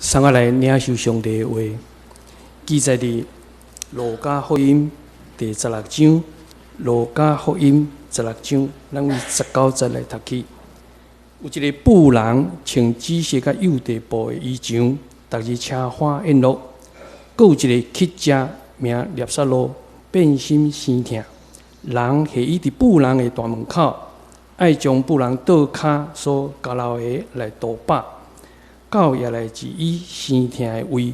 送我來領受上帝的話，記載佇路加福音第十六章。路加福音十六章，咱為19節來讀起。有一個婦人穿紫色佮幼地布的衣裳，逐日奢華宴樂。閣有一個乞食名納撒路，遍身生疼。人下伊佇婦人的大門口，愛將婦人桌跤所交留的來度飽。狗也來食伊生疼的胃。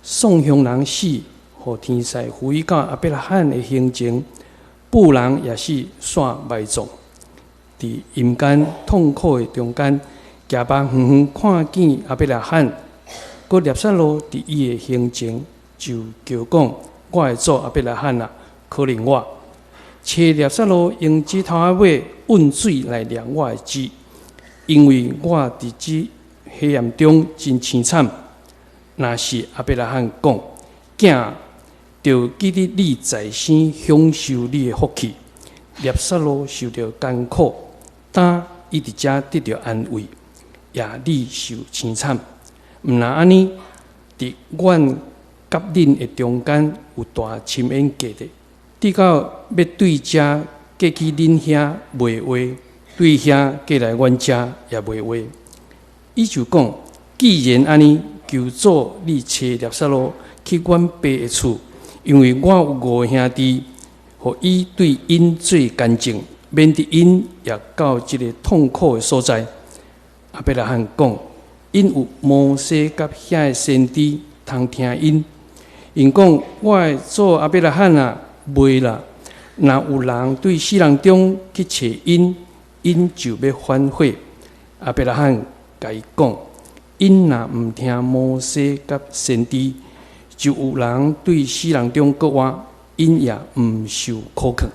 喪鄉人死，予天使扶伊到亞伯拉罕的胸前，婦人也死煞埋葬。佇陰間痛苦的中間，舉目遠遠看見亞伯拉罕，閣納撒路佇伊的胸前，就叫講：我的祖亞伯拉罕啊，可憐我！請納撒路用指頭仔尾汶水來涼我的舌，因為我佇這火焰中真凄慘。若是亞伯拉罕講：囝，著記得你在生享受你的福氣，納撒路受著艱苦，今伊佇遮得著安慰，也你受凄慘。毋但按呢，佇阮佮恁的中間有大深淵隔著，直到欲對遮過去恁遐袂話，對遐過來阮遮也袂話。伊就講：既然按呢，求主你差納撒路去阮爸的厝，因為我有五個兄弟，予伊對𪜶做見證，免得𪜶也到這个痛苦的所在。亞伯拉罕講：𪜶有摩西佮遐个先知，通聽𪜶。𪜶講：我的祖亞伯拉罕啊，袂啦！若有人對死人中去揣𪜶，𪜶就欲反悔。亞伯拉罕共伊講：𪜶若毋聽摩西佮先知，就有人對死人中閣活，𪜶也毋受苦勸。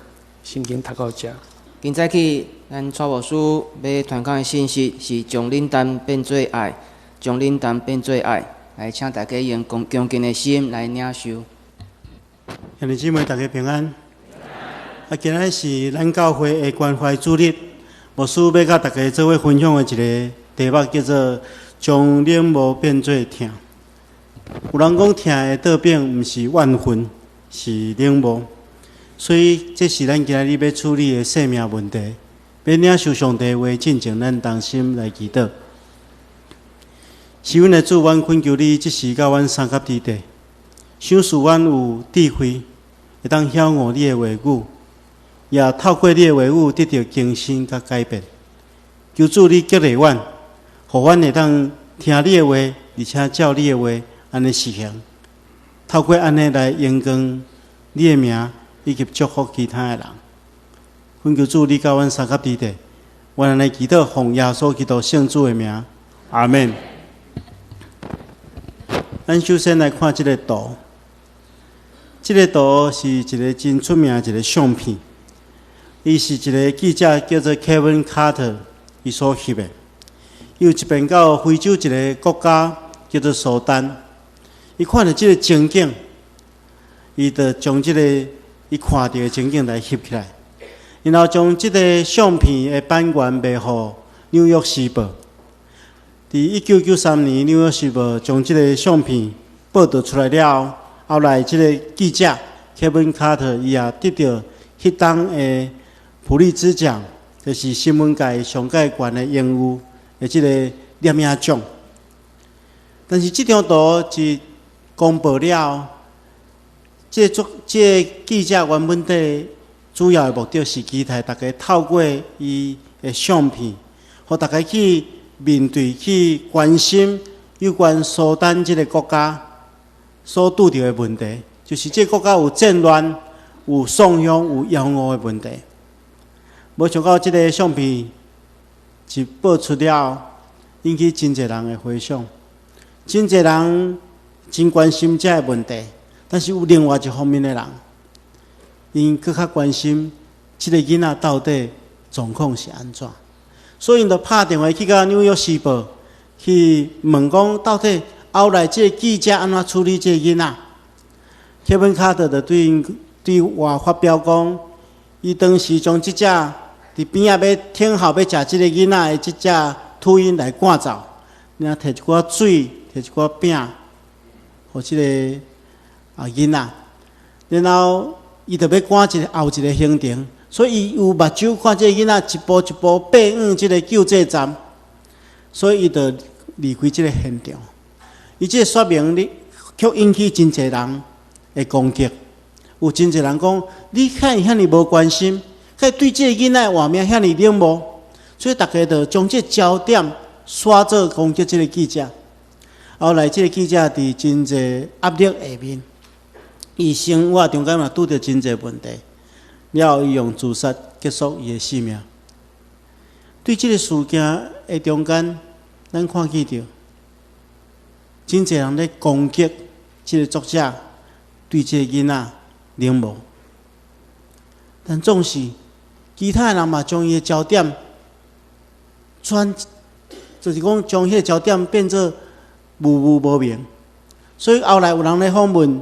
聖經讀到遮。今早起，咱蔡牧師欲傳講的信息是將冷淡變做愛，將冷淡變做愛。來，請大家用恭恭敬的心來領受。兄弟姊妹，大家平安。啊，今仔日是咱教會的關懷主日，牧師欲佮大家做伙分享的一个題目叫做“將冷漠變做疼”。有人講疼的倒反毋是怨恨，是冷漠。所以這是咱今仔日欲處理的生命問題。欲領受上帝話進前，咱同心來祈禱。是阮的主，阮懇求你，這時佮阮相佮佇地，賞賜阮有智慧，會當曉悟你的話語，也透過你的話語得著更新佮改變。求主你激勵阮，予阮會當聽你的話，而且照你的話按呢實行。透過按呢來榮光你的名，以及祝福其他的人。懇求主你佮阮相佮佇地，阮按呢祈禱，奉耶穌基督聖子的名，阿們。咱首先來看這个圖，這个圖是一个真出名的一个相片。伊是一个記者叫做 Kevin Carter，伊所翕的。伊有一遍到非洲一个國家叫做蘇丹，伊看著這个情景，伊就將這个伊看著的情景來翕起來，然後將這个相片的版權賣予紐約時報。佇1993年，《紐約時報》將這个相片報導出來了後，後來這个記者 Kevin Carter 伊也得著彼當的普利茲獎，就是新聞界上蓋懸的榮譽的這个攝影獎。但是這張圖一公布了後，這个作這个記者原本底主要的目的是期待大家透過伊的相片，予大家去面對去關心有關蘇丹這个國家所拄著的問題，就是這个國家有戰亂、有喪鄉、有飢餓的問題。無想到這个相片一報出了後，引起真濟人的回響，真濟人真關心這个問題。但是有另外一方面的人，𪜶閣較關心這个囡仔到底狀況是按怎。所以𪜶就拍電話去共紐約時報去問講，到底後來這个記者按怎處理這个囡仔？Kevin Carter 就對𪜶對外發表講，伊當時將這隻佇邊仔欲聽候欲食這个囡仔的這隻禿鷹來趕走，然後提一寡水提一寡餅，予這个囡仔，然後伊就欲趕一个後一个行程，所以伊有目睭看這个囡仔一步一步爬往這个救濟站，所以伊就離開這个現場。伊這个說明你卻引起真濟人的攻擊，有真濟人講，你敢會遐爾無關心，敢對這個囡仔的活命遐爾冷漠，所以大家就將這個焦點徙做攻擊這个記者。後來這个記者佇真濟壓力下面，伊生活中間嘛拄著真濟問題，了後伊用自殺結束伊的性命。對這个事件的中間，咱看見著真濟人咧攻擊這个作者對這个囡仔冷漠，但總是其他的人嘛將伊的焦點轉，就是講將彼个焦點變做模糊無明。所以後來有人咧訪問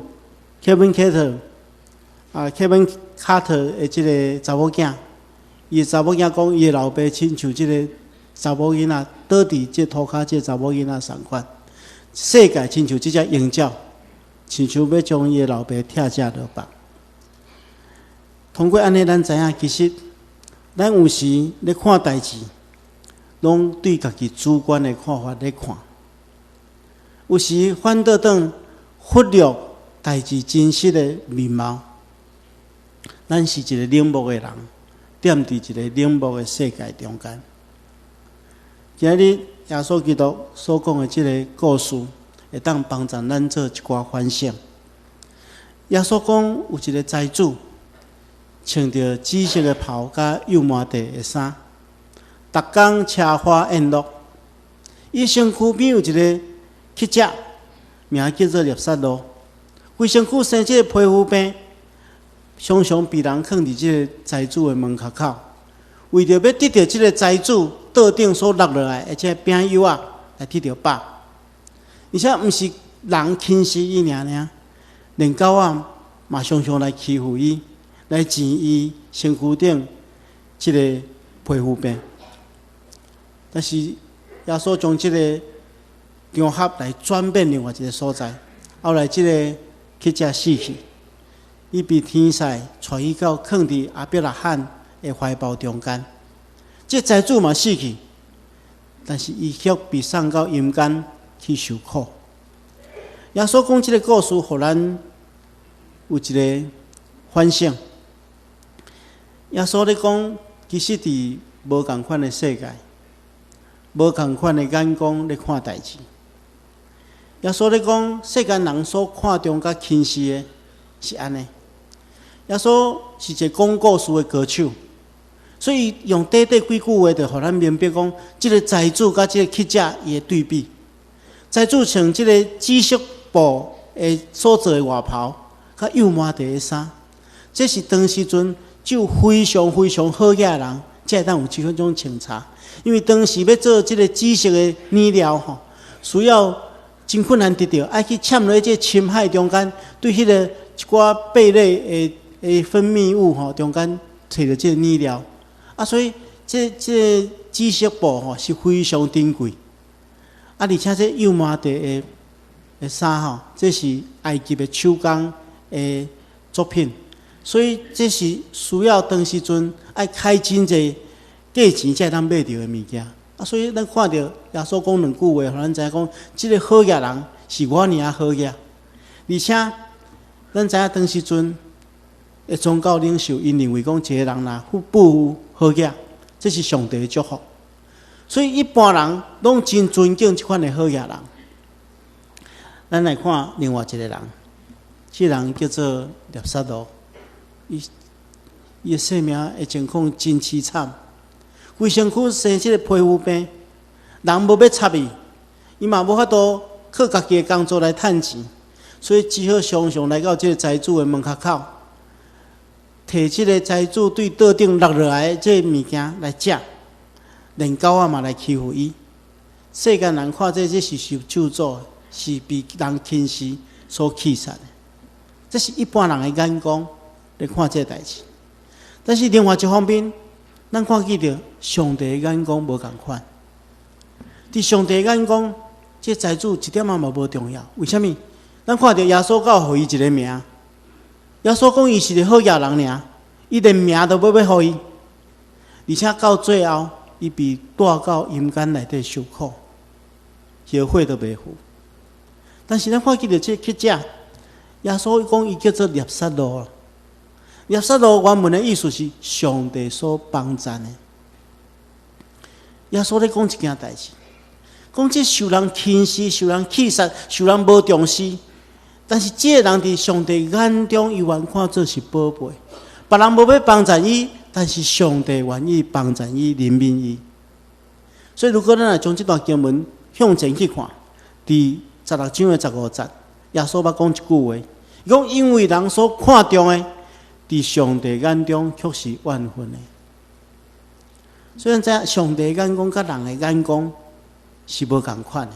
Kevin Carter，Kevin Carter 的這个查某囝，伊的查某囝講，伊的老爸親像這个查某囡仔倒佇這塗跤，這个查某囡仔仝款，世界親像這隻鷹鳥，親像欲將伊的老爸拆食落腹。通過按呢，咱知影其實咱有時咧看代誌，攏對家己主觀的看法咧看，有時反倒轉忽略代誌真實的面貌。咱是一个冷漠的人，踮佇一个冷漠的世界中間。今日耶穌基督所講的這个故事，會當幫助咱做一寡反省。耶穌講有一个財主，穿著紫色的袍佮油麻地的衫，逐工奢華宴樂。伊身軀邊有一个乞者，名叫做勒撒路，規身軀生這个皮膚病，常常被人囥佇這个財主的門跤口，為著欲得著這个財主桌頂所落落來的這個餅幼仔來得著飽。而且毋是人輕視伊爾爾，連狗仔嘛常常來欺負伊，來跣伊身軀頂這個皮膚病。但是耶穌將這个場合來轉變另外一个所在，後來這个乞者死去，伊被天使帶去到囥佇亞伯拉罕的懷抱中間。這財主嘛死去，但是伊卻被送到陰間去受苦。耶穌講這个故事，予咱有一个反省。耶穌咧講，其實佇無仝款的世界，無仝款的眼光咧看代誌。耶穌咧講，世間人所看重佮輕視的是按呢。耶穌是一个講故事的高手，所以用短短幾句話，就予咱明白講，這个財主佮這个乞者伊的對比。財主穿這个紫色布的所做的外袍，佮油麻地的衫，這是當時陣只有非常非常好額的人，才會當有這種穿插。因為當時欲做這个紫色的染料吼，需要真困難得著，愛去嵌落這深海中間，對彼个一寡貝類的分泌物吼中間揣著這个染料。所以這紫色布吼是非常珍貴。而且這油麻地的衫吼，這是埃及的手工的作品，所以這是需要當時陣愛開真濟價錢才會當買著的物件。所以咱看著耶穌講兩句話，予咱知影講，這个好額人是偌爾仔好額。而且咱知影當時陣的宗教領袖，𪜶認為講一个人若富有好額，這是上帝的祝福。所以一般人攏真尊敬這款的好額人。咱來看另外一個人，這個人叫做勒撒路，伊的生命的情況真淒慘，規身軀生這個皮膚病，人無欲插伊，伊嘛無法度靠家己的工作來趁錢，所以只好常常來到這個財主的門跤口，提這个財主對桌頂落落來的這個物件來食，連狗仔嘛來欺負伊。世間人看這是受咒詛，是被人輕視所棄殺的。這是一般人的眼光來看這个代誌。但是另外一方面，咱看見著上帝的眼光無仝款。佇上帝的眼光，這財主一點仔嘛無重要。為啥物？咱看著耶穌敢有予伊一個名，耶穌講伊是個好額人爾，伊連名都無欲予伊。而且到最後，伊被帶到陰間內底受苦，後悔都袂赴。但是咱看見著這個乞者，耶穌講伊叫做納撒路。納撒路原文的意思是上帝所幫贊的。耶穌咧講一件代誌，講這受人輕視、受人棄殺、受人無重視，但是這個人佇上帝眼中，伊原看做是寶貝。別人無欲幫贊伊，但是上帝願意幫贊伊、憐憫伊。所以，如果咱來將這段經文向前去看，佇16章的15節，耶穌捌講一句話，伊講因為人所看重的，佇上帝眼中卻是怨恨的。所以咱知影上帝眼光佮人的眼光是無仝款的。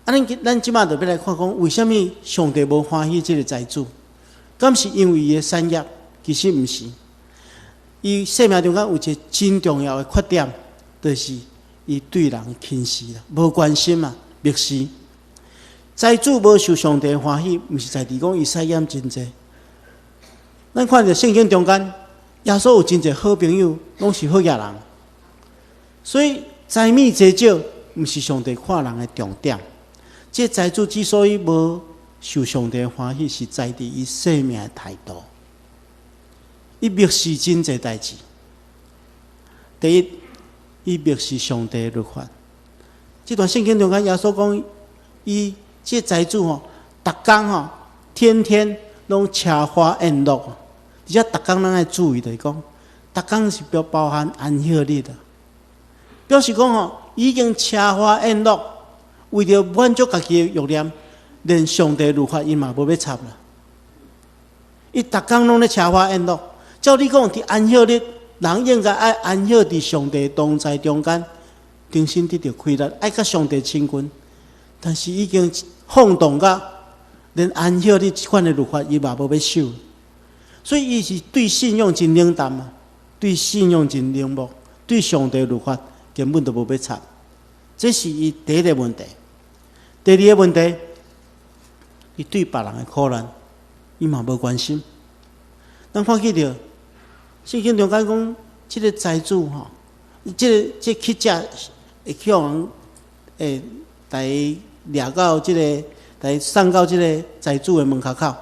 啊，咱這擺就欲來看講，為啥物上帝無歡喜這个財主？敢是因為伊的產業？其實毋是。伊生命中間有一个真重要的缺點，就是伊對人輕視啦，無關心啊，漠視。財主無受上帝歡喜，毋是在佇講伊產業真濟。咱看著聖經中間，耶穌有真濟好朋友，攏是好額人。所以財物濟少，毋是上帝看人的重點。這財主之所以無受上帝歡喜，是在佇伊生命的態度。伊漠視真濟代誌。第一，伊漠視上帝的律法。這段聖經中間，耶穌講，伊這財主吼，逐工吼，天天攏奢華宴樂。而且逐工咱愛注意，就是講，逐工是表包含安息日的，表示講吼，已經奢華宴樂，為著滿足家己的慾念，連上帝律法伊嘛無欲插啦。伊逐工攏咧奢華宴樂，照理講，佇安息日，人應該愛安息佇上帝同在中間，重新得著氣力，愛佮上帝親近。但是已經放蕩甲連安息日這款的律法，伊嘛無欲守。所以伊是對信仰真冷淡啊，對信仰真冷漠，對上帝律法根本就無欲插。這是伊第一个問題。第二个問題，伊對別人的苦難，伊嘛無關心。咱看見著聖經中間講，這个財主吼，這个這乞者會去予人會來掠到這个，來送到這个財主的門跤口。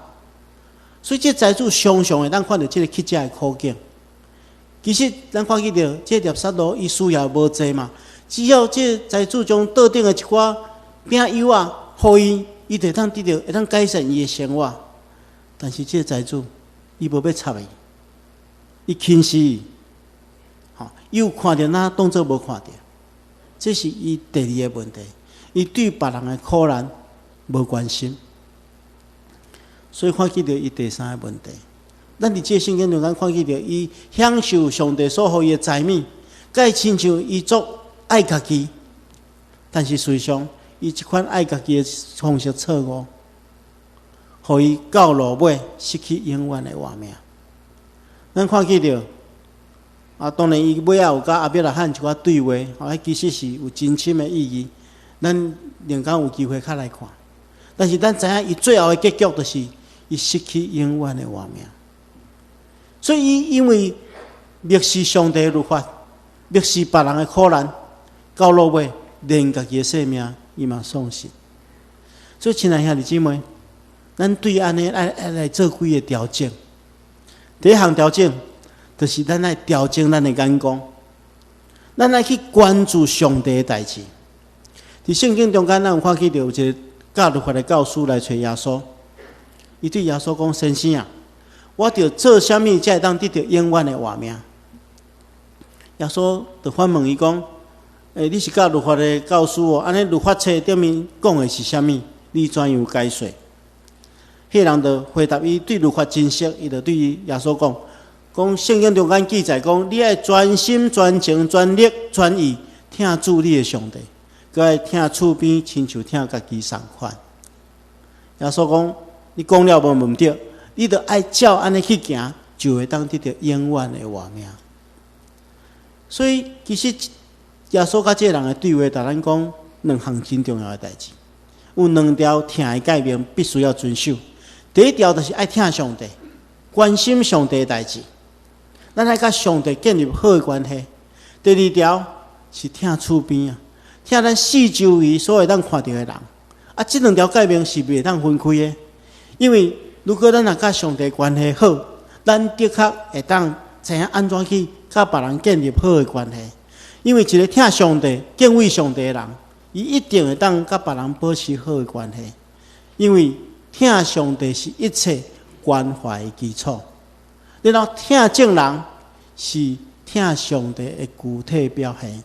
所以這財主常常會當看著這个乞者的苦境。其實咱看見著這納撒路，伊需要無濟嘛，只要這財主將桌頂的一寡餅幼仔，予伊，伊就會當得著，會當改善伊的生活。但是這財主，伊無欲插伊，伊輕視伊，吼，伊有看著，若當做無看著，這是伊第二个問題。伊對別人的苦難無關心，所以看見著伊第三个問題。咱佇這個聖經中間看見著，伊享受上帝所予伊的財物，佮親像伊足愛家己，但是事實上，伊這款愛家己的方式錯誤，予伊到落尾失去永遠的活命。咱看見著，啊，當然伊尾仔有佮亞伯拉罕一寡對話，啊，其實是有真深的意義。咱另工有機會較來看。但是咱知影，伊最後的結局就是伊失去永遠的活命。所以，伊因為漠視上帝的律法，漠視別人的苦難，到落尾連家己的性命伊嘛喪失。所以，親愛兄弟姊妹，咱對按呢愛愛來做幾个調整。第一項調整，就是咱愛調整咱的眼光，咱愛去關注上帝的代誌。佇聖經中間，咱有看見著有一个教律法的教師來揣耶穌，伊對耶穌講：“先生啊，我著做啥物才會當得著永遠的活命？”耶穌就反問伊講：“欸，你是教律法的教師哦，按呢律法冊頂面講的是啥物？你怎樣解說？”彼个人就回答伊對律法真熟，伊就對耶穌講：“講聖經中間記載講，你愛全心、全情、全力、全意疼主你的上帝，閣愛疼厝邊親像疼家己仝款。”耶穌講：“你講了無毋對，你著愛照按呢去行，就會當得著永遠的活命。”所以其實耶穌佮這个人的對話，共咱講，兩項真重要的代誌。有兩條疼的誡命必須要遵守。第一條就是愛疼上帝，關心上帝的代誌。咱愛佮上帝建立好的關係。第二條是疼厝邊啊，疼咱四周圍所有當看著的人。啊，這兩條誡命是袂當分開的，因為如果咱若佮上帝關係好，咱的確會當知影按怎去佮別人建立好的關係。因為一個疼上帝、敬畏上帝的人，伊一定會當佮別人保持好的關係。因為疼上帝是一切關懷的基礎。然後疼眾人是疼上帝的具體表現。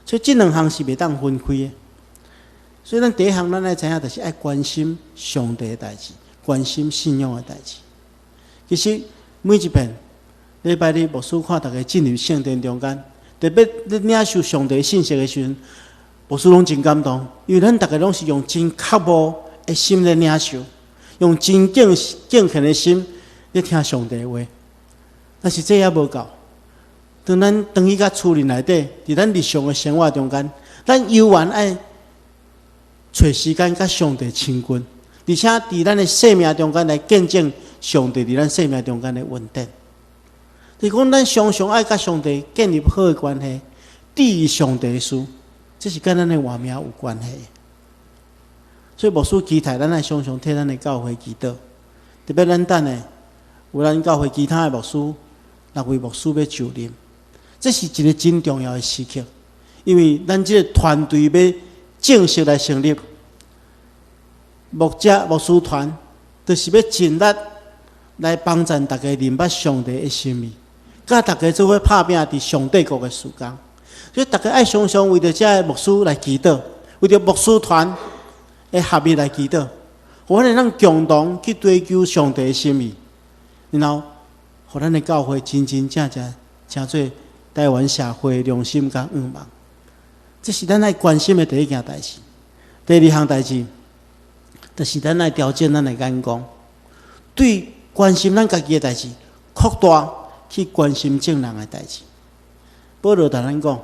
所以這兩項是袂當分開的。所以咱第一項，咱愛知影，就是愛關心上帝的代誌，關心信仰的代誌。其實每一遍禮拜日牧師看逐家進入聖殿中間，特別咧領受上帝信息的時陣，牧師攏真感動，因為咱逐家攏是用真渴慕的心咧領受，用真敬敬虔的心咧聽上帝的話。但是這猶無夠，當咱轉去到厝裡內底，佇咱日常的生活中間，咱猶原愛揣時間佮上帝親近，而且佇咱的生命中間來見證上帝佇咱生命中間的恩典。就是講，咱常常愛佮上帝建立好的關係，注意上帝的事，這是佮咱的活命有關係。所以牧師期待咱愛常常替咱的教會祈禱，特別咱等下有咱教會其他的牧師，六位牧師欲就任，這是一個真重要的時刻，因為咱這個團隊欲正式來成立，牧者牧師團，就是欲盡力來幫助大家認捌上帝的心意，佮大家做伙拍拚佇上帝國的事工。所以大家愛常常為著這个牧師來祈禱，為著牧師團的合一來祈禱，予咱會當共同去追求上帝的心意，然後予咱的教會真真正正成做台灣社會的良心佮願望。這是咱愛關心的第一件代誌。第二項代誌，就是咱愛調整咱的眼光，對關心咱家己的代誌，擴大去關心眾人的代誌。保羅共咱講，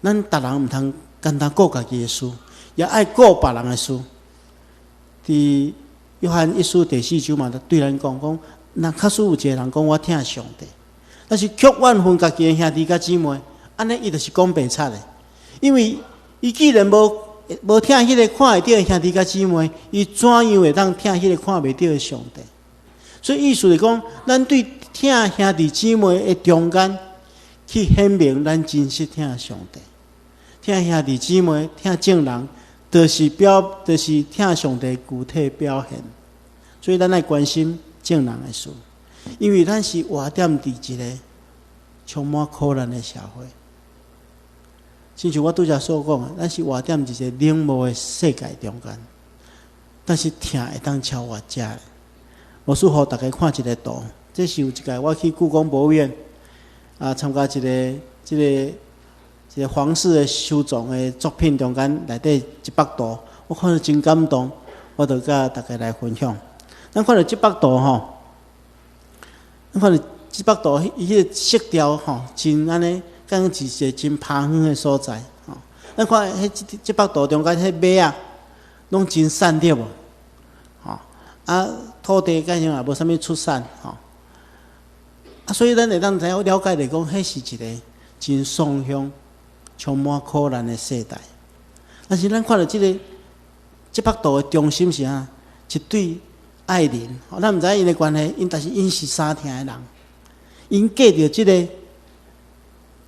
咱逐人毋通干焦顧家己的事，也愛顧別人的事。佇約翰一書第四章嘛，對咱講講，若假使有一個人講我疼上帝，但是卻怨恨家己的兄弟佮姊妹，按呢伊就是講白賊的。因為伊既然無無疼彼個看會著的兄弟佮姊妹，伊怎樣會當疼彼個看袂著的上帝？所以意思是講，咱對疼兄弟姊妹的中間，去顯明咱真實疼上帝。疼兄弟姊妹、疼眾人，就是表，就是疼上帝具體表現。所以咱愛關心眾人的事，因為咱是活踮佇一個充滿苦難的社會。親像我拄才所講的，咱是活踮一個冷漠的世界中間，但是疼會當超越這个。牧師予大家看一個圖，這是有一擺我去故宮博物院啊，參加一個這个一個皇室的收藏的作品中間內底一幅圖，我看著真感動，我就佮大家來分享。咱看著這幅圖吼，咱看著這幅圖，伊彼個色調吼，真按呢，敢若是一個真拋遠的所在吼。咱看彼這這幅圖中間彼馬仔，攏真瘦對無？吼啊，土地敢像也無啥物出產吼。啊，所以咱會當知影了解來講，彼是一個真喪鄉、充滿苦難的世代。但是咱看著這个這幅圖的中心是啥？一對愛人，咱毋知𪜶的關係，𪜶但是𪜶是相疼的人，𪜶隔著這个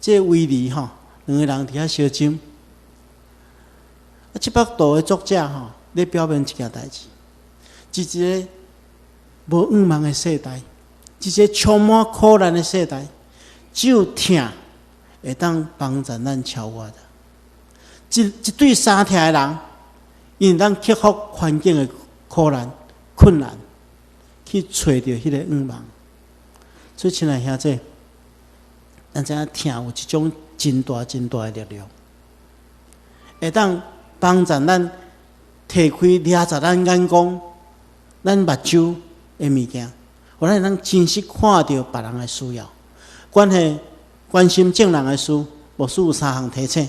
這個圍籬吼，兩个人佇遐相斟。啊，這幅圖的作者吼，咧表明一件代誌，是一個無願望的世代，一個充滿苦難的世代，只有疼會當幫助咱超越的。一一對相疼的人，𪜶會當克服環境的苦難、困難，去揣著彼個願望。所以，親愛兄弟，咱知影疼有一種真大、真大的力量，會當幫助咱提開掠在咱眼光、咱目睭的物件，予咱會當真實看著別人的需要。關係關心眾人的事，牧師有三項提醒。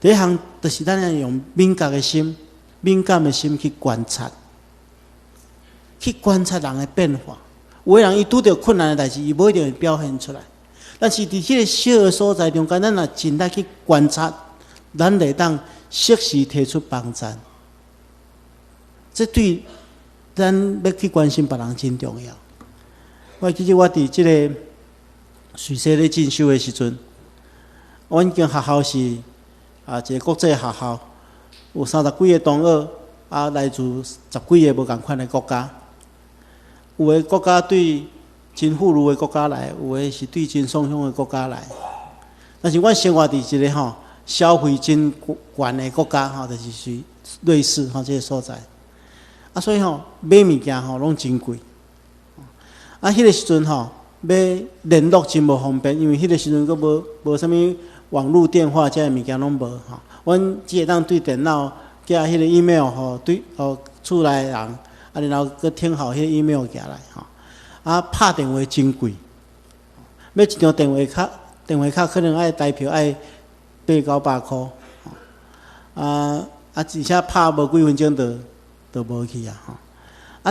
第一項就是咱愛用敏覺的心、敏感的心去觀察，去觀察人的變化。有的人伊拄著困難的代誌，伊無一定會表現出來。但是佇彼个小的所在中間，咱若盡力去觀察，咱會當適時提出幫贊。這對咱欲去關心別人真重要。我記得我佇這個瑞士咧進修的時陣，阮間學校是一個國際學校，有三十幾个同學，來自十幾个無仝款的國家。有的國家對真富裕的國家來，有的是對真貧窮的國家來。但是阮生活佇一个消費真懸的國家，就是瑞士這个所在。所以買物件攏真貴。彼个時陣欲聯絡真無方便，因為彼个時陣閣無啥物網路電話，這个物件攏無。阮只會當對電腦寄彼個 email 予對予厝內人，然後閣聽候彼個 email 寄來。拍電話真貴，買一張電話卡，電話卡可能愛台票愛八九百箍。而且拍無幾分鐘就無去啊。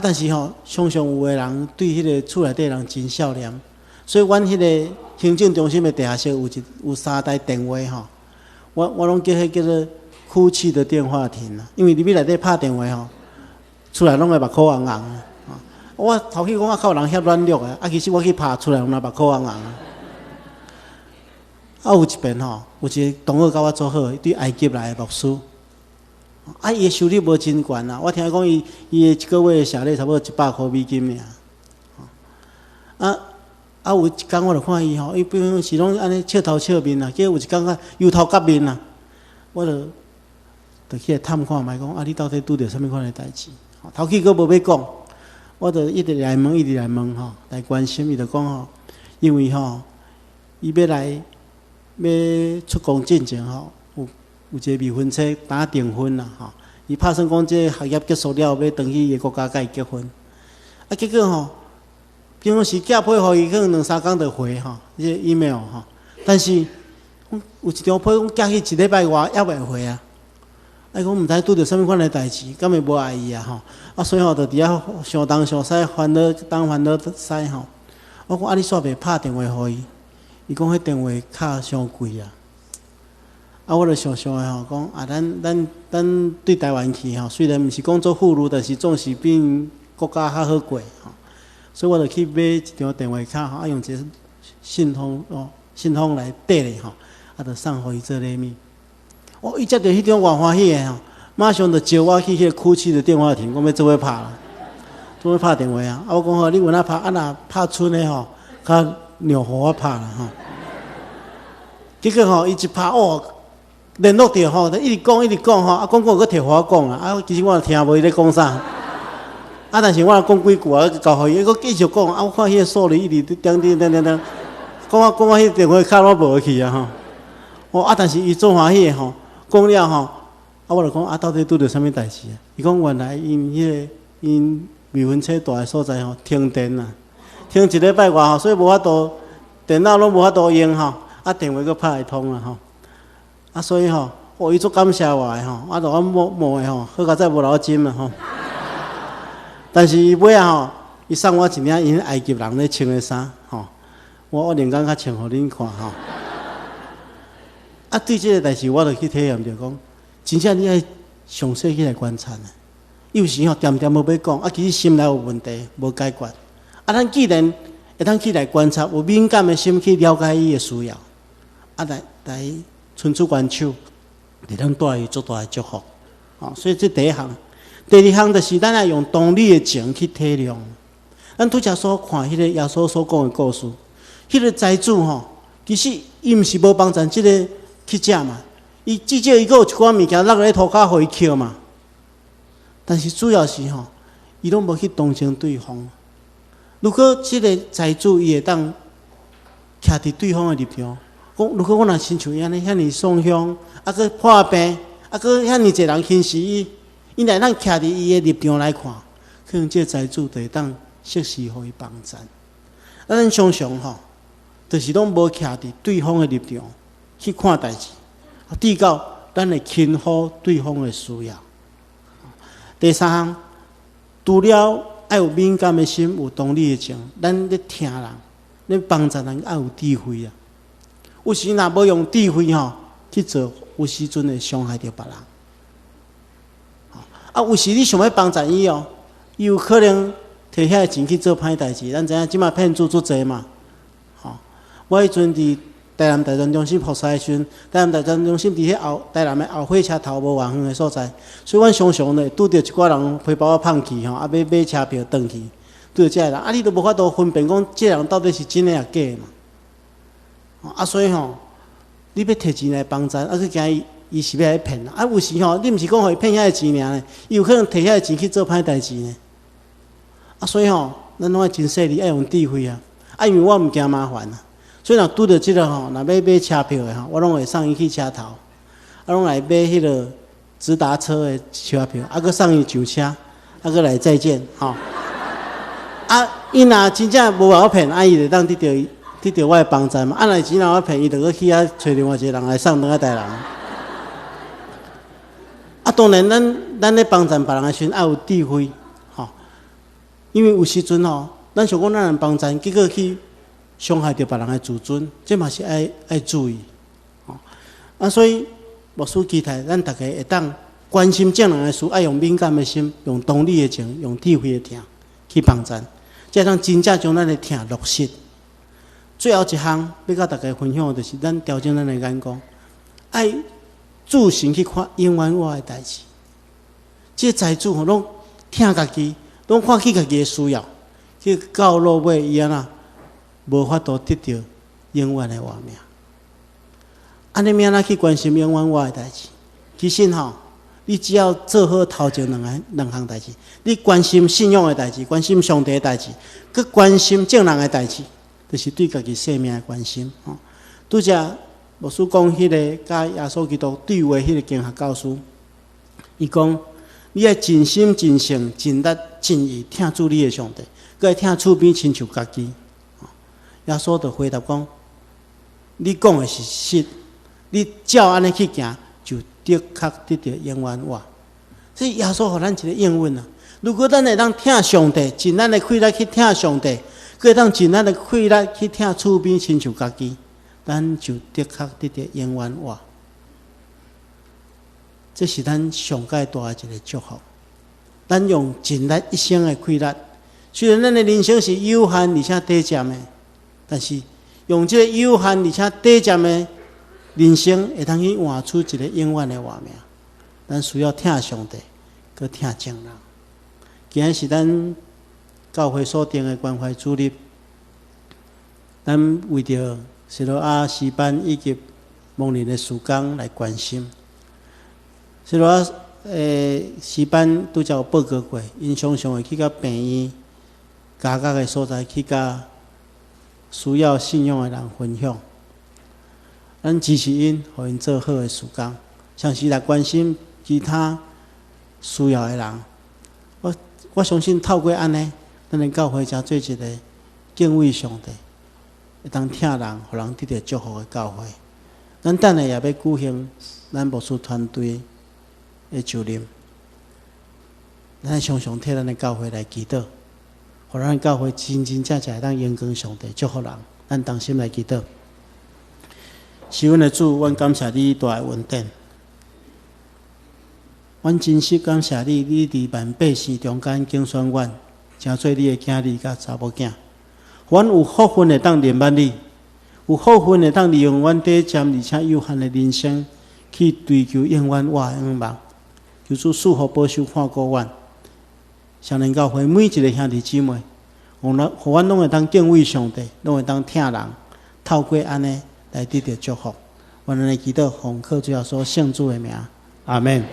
但是常常有的人對彼个厝內底人真孝念，所以阮彼个行政中心的地下室有三台電話，我攏叫彼叫做哭泣的電話亭啊，因為入去內底拍電話，厝內攏會目箍紅紅。我頭去講較有人遐軟弱的，其實我去拍厝內攏目箍紅紅。有一遍，有一个同學佮我做好，對埃及來的牧師。伊的收入無真懸啦，我聽講伊的一个月的薪水差不多100箍美金爾。有一工我就看伊，伊平常時攏按呢笑頭笑面啦，結果有一工啊憂頭結面啦，我就去來探看覓講，你到底拄著啥物款的代誌？頭去閣無欲講，我就一直來問，一直來問，來關心伊就講，因為伊欲來欲出國進前，有一個未婚妻打訂婚啦，伊拍算講這個學業結束了，欲轉去伊个國家佮伊結婚。結果，平常時寄批予伊，可能兩三工就回，這個 email。但是有一張批講寄去一禮拜外猶未回啊。伊講毋知拄著啥物款的代誌，敢會無愛伊啊。所以就佇遐想東想西，煩惱東煩惱西。我講，你煞袂拍電話予伊？伊講彼電話卡傷貴啊。我就想想的，講咱對台灣去，雖然毋是講做富裕，但是總是比國家較好過。所以我就去買一張電話卡，用一个信封來綴咧，就送予伊做禮物。哦，伊接著彼張偌歡喜的，馬上就招我去彼个哭泣的電話亭，講欲做伙拍啦，做伙拍電話啊。我講，你有哪拍，若拍賰的，較讓予我拍啦。結果，伊一拍哦，聯絡著，一直講一直講，講講閣提予我講啊，其實我也聽無伊咧講啥。但是我若講幾句啊，交予伊，伊閣繼續講，我看彼个數字一直點點點點點，講啊講啊，彼个電話卡攏無去啊。哦，但是伊足歡喜的，講了，我就講，到底拄著啥物代誌啊？伊講原來𪜶彼个𪜶未婚妻蹛的所在停電啊，停一禮拜外，所以無法度電腦攏無法度用，電話閣拍會通啦。所以，哦，伊足感謝我的，就我摸摸的，好佳哉無留針啦。但是伊尾仔，伊送我一領𪜶埃及人咧穿的衫，我另工較穿予恁看。對這个代誌，我就去體驗著講，真正你愛詳細去來觀察啊。有時恬恬無欲講，其實心內有問題無解決。咱既然會當去來觀察，有敏感的心去了解伊的需要，來伸出援手，會當帶伊足大的祝福。所以這第一項，第二項就是咱愛用同理的情去體諒。咱拄才所看彼个耶穌所講的故事，彼个財主，其實伊毋是無幫贊這个乞者嘛，伊至少伊閣有一寡物件落咧塗跤予伊抾嘛。但是主要是，伊攏無去同情對方。如果這个財主伊會當徛佇對方的立場，講如果我若親像伊按呢遐爾喪鄉，閣破病，閣遐爾濟人輕視伊，伊若會當徛佇伊的立場來看，可能這个財主就會當適時予伊幫贊。咱常常，就是攏無徛佇對方的立場去看代誌，直到咱會輕忽對方的需要。第三項，除了愛有敏感的心，有同理的情，咱咧疼人，咧幫助人愛有智慧啊。有時若無用智慧吼去做，有時陣會傷害著別人。啊，有時你想欲幫助伊哦，伊有可能提遐个錢去做歹代誌。咱知影這馬騙子足濟嘛，吼！我彼陣佇台南大專中心服侍的時陣，台南大專中心佇彼後台南的後火車頭無偌遠的所在，所以阮常常咧拄著一寡人皮包仔麭去吼，啊欲買車票轉去，拄著這个人，啊你都無法度分辨講這个人到底是真的抑假的嘛？啊，所以吼，你欲提錢來幫贊，啊閣驚伊。伊是欲來騙啊！有時吼，你毋是講予伊騙遐个錢爾呢？伊有可能提遐个錢去做歹代誌呢。啊，所以吼，咱攏愛真細膩，愛用智慧啊！啊，因為我毋驚麻煩啊，所以若拄著這个吼，若欲買車票的吼，我攏會送伊去車頭，啊，攏來買彼个直達車的車票，啊，閣送伊上車，啊，閣來再見，吼。啊，伊若真正無法騙，啊，伊就當得著我的幫助嘛。啊，若錢若我騙，伊就閣去遐揣另外一個人來送轉來台南。啊，當然咱咧幫贊別人的時陣，愛有智慧，吼。因為有時陣吼，咱想講咱人幫贊，結果去傷害著別人的自尊，這嘛是愛注意，吼。啊，所以牧師期待咱逐家會當關心眾人的事，愛用敏感的心，用同理的情，用智慧的疼去幫贊，才會當真正將咱的疼落實。最後一項欲佮大家分享的，就是咱調整咱的眼光，愛注神去看永遠活的代誌。這個財主吼，攏疼家己，攏看起家己的需要，去到落尾伊按怎無法度得著永遠的活命。按呢欲按怎去關心永遠活的代誌？其實吼，你只要做好頭前兩項代誌，你關心信仰的代誌，關心上帝的代誌，閣關心眾人的代誌，就是對家己性命的關心。吼，拄才牧師講彼个佮耶穌基督對話彼个經學教師，伊講你愛盡心盡性盡力盡意疼主你的上帝，閣愛疼厝邊親像家己。耶穌就回答講：你講的是實，你照按呢去行，就的確得著永遠活。所以耶穌予咱一个應允啊！如果咱會當疼上帝，盡咱的氣力去疼上帝，閣會當盡咱的氣力去疼厝邊親像家己，咱就的確得著永遠活。這是咱上蓋大的一个祝福。咱用盡咱一生的氣力，雖然咱的人生是有限而且短暫的，但是用這个有限而且短暫的人生，會當去換取一个永遠的活命。咱需要疼上帝，閣疼眾人。今日是咱教會所定的關懷主日，咱為著西羅亞詩班以及牧靈的事工來關心。西羅亞詩班拄才有報告過，𪜶常常會去到病院、監獄的所在去佮需要信仰的人分享。咱支持𪜶，予𪜶做好的事工，同時來關心其他需要的人。我相信透過按呢，咱的教會才做一个敬畏上帝、會當疼人、予人得著祝福的教會。咱等下也欲舉行咱牧師團隊的就任，咱常常替咱的教會來祈禱，予咱的教會真真正正會當榮光上帝，祝福人。咱同心來祈禱。是阮的主，阮感謝你大的恩典。阮真實感謝你，你佇萬百姓中間揀選阮，成做你的囝兒佮查某囝。阮有福分會當認捌你，有福分會當利用阮短暫而且有限的人生，去追求永遠活的願望。求主賜福保守看顧阮，雙連教會每一个兄弟姊妹，予阮攏會當敬畏上帝，攏會當疼人，透過按呢來得著祝福。阮按呢祈禱，奉靠主耶穌聖子的名，阿門。